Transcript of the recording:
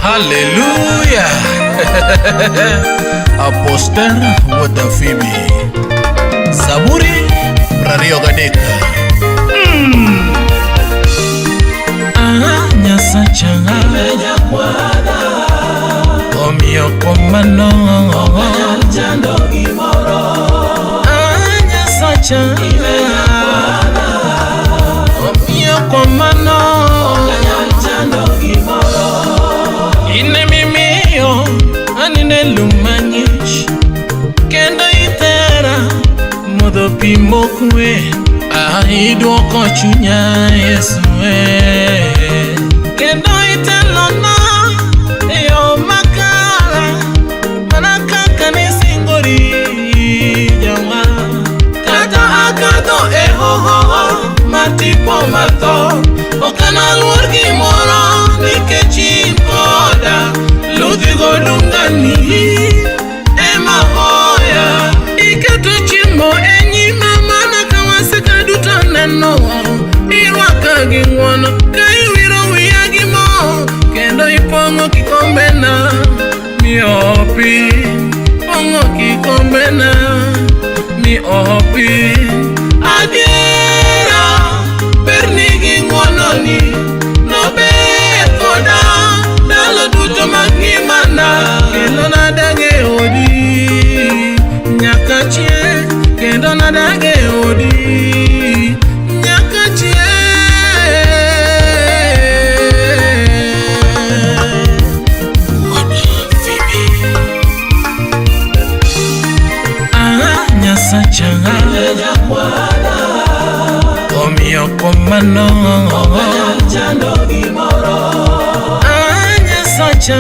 Haleluya! Aposter wuod Phoebe. Zaburi 23. Ah, Nyasacha omiyo kuom mano. Ah, Nyasacha omiyo kuom mano. In emimiyo aninde lum mang'ich kendo itera modho pi mokwe. Ah, idwoko chunya Yesu eh. Kendo itelona e yo makare mana kaka nisingori jawa. Kata akadho e hoho mar tipo matho, ok analuor gimoro nikech in koda. Ludhi godungani ema hoya. Iketo chiemo e nyima mana ka wasika duto neno. Irwaka gi ng'wono ka iwiro wiya gi mo kendo ipong'o kikombena mi opi. Pong'o kikombena mi opi. Adiera berni gi ng'wononi nobed koda ndalo duto mag ngimana kendo nadag e odi nyaka chieng' kendo nadag e odi nyaka chieng'. Wuod Phoebe. Ah, Nyasacha omiyo kuom mano. Ah, Nyasacha.